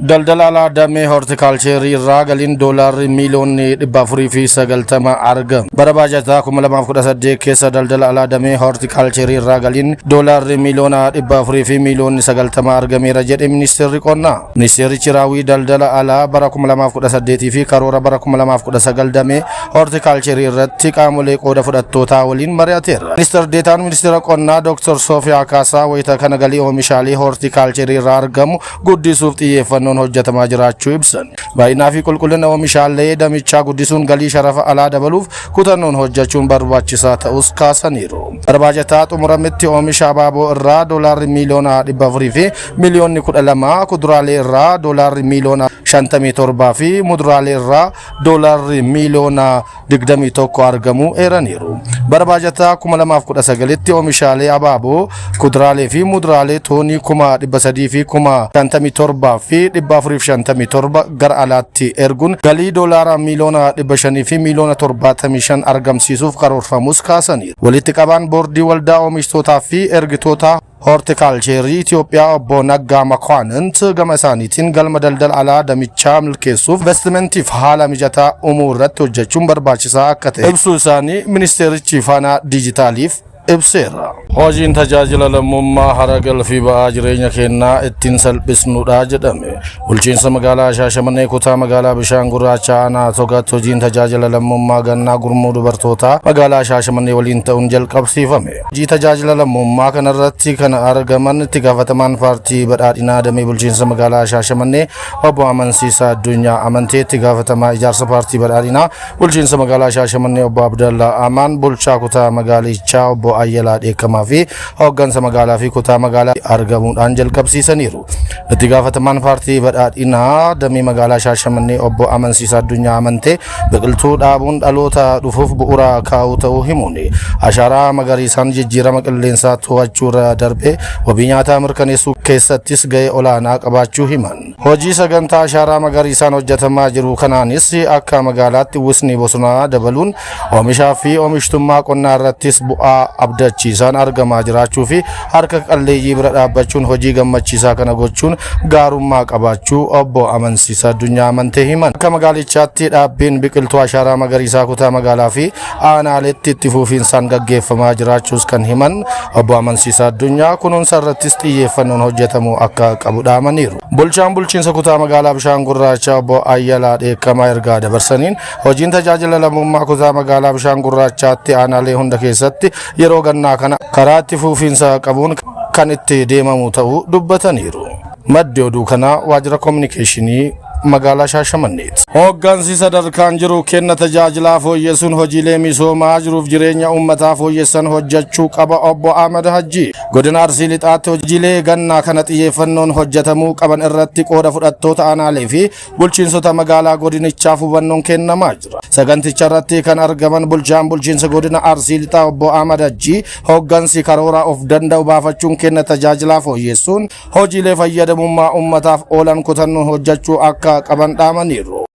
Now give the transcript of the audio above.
Daldala alaa damee hortikaalcheerii irraa galiin doolaarri miiliyoonni 490 argame. Bara baajataa 2018 keessa daldala alaa damee hortikaalcheerii irraa galiin doolaarri miiliyoona 400 fi miiliyoonni 90 argameera jedhe ministeerri qonnaa. Ministeerichi raawwii daldala alaa bara 2018 fi karoora bara 2019 damee hortikaalcheerii irratti qaamolee qooda fudhattootaa waliin mari'ateera. Ministeer Deetaan Ministeera Qonnaa Dr. Soofiyaa Kaasaa wayita kana galii oomishaalee hortikaalcheerii irraa argamu guddisuuf xiyyeeffannoon hojjetamaa jiraachuu ibsan. Baay'inaa fi qulqullina oomishaalee damichaa guddisuun galii sharafa alaa dabaluuf kutannoon hojjechuun barbaachisaa ta'us kaasaniiru. Bara baajataa xumurametti oomisha abaaboo irraa doolaarri miiliyoona 400 fi miiliyoonni 12, kuduraalee irraa doolaarri miiliyoona 57 fi muduraalee irraa doolaarri miiliyoona 21 argamuu eeraniiru. Bara baajataa 2019tti oomishaalee abaaboo, kuduraalee fi muduraalee toonii 300,000 fi 57,457 gara alaatti erguun galii doolaara miiliyoona 500 fi miiliyoona 75 argamsiisuuf karoorfamus kaasaniiru. Walitti qabaan boordii waldaa oomishtootaa fi ergitoota hortikaalcheerii Itoophiyaa obbo Naggaa Makwaanint gama isaaniitiin galma daldala alaa damichaa milkeessuuf investimentiif haala mijataa uumuu irratti hojjechuun barbaachisaa akka ta'e ibsuu isaanii ministeerichi Faanaa Diijitaaliif ibseera. Hojiin tajaajila lammummaa hara galfii ba'aa jireenya keenyaa ittiin salphisnudha jedhame. Bulchiinsa magaalaa Shaashamannee kutaa magaalaa Bishaan Gurraacha aanaa Togaatti hojiin tajaajila lammummaa gannaa gurmuu dubartootaa magaalaa Shaashamannee waliin ta'uun jalqabsiifame. Hojii tajaajila lammummaa kanarratti kan argaman itti gaafatamaan paartii badhaadhinaa damee bulchiinsa magaalaa Shaashamannee obbo Amansiisaa Addunyaa Amantee, itti gaafatamaa ijaarsa paartii badhaadhinaa bulchiinsa magaalaa Shaashamannee obbo Abdallaa Amaan, bulchaa kutaa magaalichaa obbo Ayyalaa Dheekkamaa fi hooggansa magaalaa fi kutaa magaalaa argamuudhaan jalqabsiisaniiru. Itti gaafatamaan paartii badhaadhinaa damee magaalaa Shaashamannee obbo Amansiisaa Addunyaa Amantee biqiltuu dhaabuun dhaloota dhufuuf bu'uura kaa'uu ta'uu himuun, ashaaraa magariisaan jijjiirama qilleensaa to'achuu irra darbee wabii nyaataa mirkaneessuu keessattis ga'ee olaanaa qabaachuu himan. Hojii sagantaa ashaaraa magariisaan hojjetamaa jiru kanaanis akka magaalaatti uwwisni bosonaa dabaluun oomishaa fi oomishtummaa qonnaa irrattis bu'aa abdachiisaan argamaa jiraachuu fi harka qalleeyyii bira dhaabbachuun hojii gammachiisaa kana gochuun gaarummaa qabaachuu obbo Amansiisaa Addunyaa Amantee himan. Akka magaalichaatti dhaabbiin biqiltuu ashaaraa magariisaa kutaa magaalaa fi aanaaleetti itti fufiinsaan gaggeeffamaa jiraachuus kan himan obbo Amansiisaa Addunyaa, kunuunsa irrattis xiyyeeffannoon hojjetamuu akka qabu dhaamaniiru. Bulchaan bulchiinsa kutaa magaalaa Bishaan Gurraachaa obbo Ayyalaa Dheekkamaa ergaa dabarsaniin, hojiin tajaajila lammummaa kutaa magaalaa Bishaan Gurraachaatti aanaalee hunda keessatti yeroo gannaa kana karaa itti fufiinsa qabuun kan itti deemamu ta'uu dubbataniiru. Maddi oduu kanaa waajjira koominikeeshinii magaalaa Shaashamanneeti. Hooggansi sadarkaan jiru kenna tajaajilaa fooyyessuun hojiilee misoomaa jiruuf jireenya uummataa fooyyessan hojjechuu qaba, obbo Ahmad Hajji. Godina Arsii Lixaatti hojiilee gannaa kana xiyyeeffannoon hojjetamuu qaban irratti qooda fudhattoota aanaalee fi bulchiinsota magaalaa godinichaaf hubannoon kennamaa jira. Saganticha irratti kan argaman bulchaan bulchiinsa godina Arsii Lixaa obbo Ahmad Hajji, hooggansi karoora of danda'u baafachuun kenna tajaajilaa fooyyessuun hojiilee fayyadamummaa uummataaf oolan kutannoon hojjechuu akka qaban dhaamaniiru.